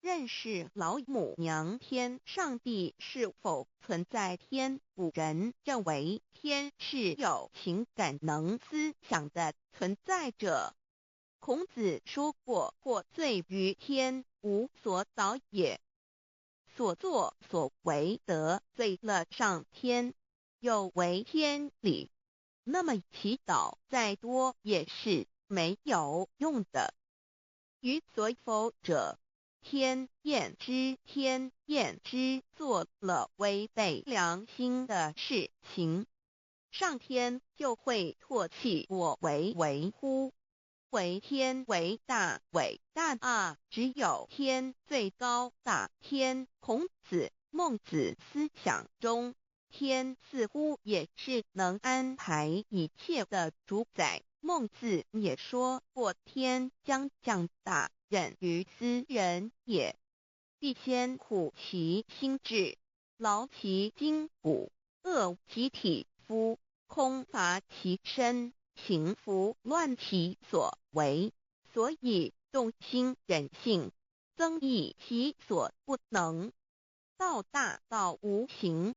認識老母娘天上帝是否存在天？古人認為天是有情感能思想的存在者。孔子說過：“獲罪於天，無所禱也。”所作所為得罪了上天，有違天理，那麼祈禱再多也是沒有用的。於所否者，天厭之，天厭之，做了違背良心的事情，上天就會唾棄我為為乎？惟天為大，偉大啊！只有天最高大。天，孔子、孟子思想中，天似乎也是能安排一切的主宰。孟子也說過：“天將降大任於斯人也，必先苦其心志，勞其筋骨，餓其體膚，空乏其身。”行拂亂其所為，所以動心忍性，增益其所不能。道大，道無形。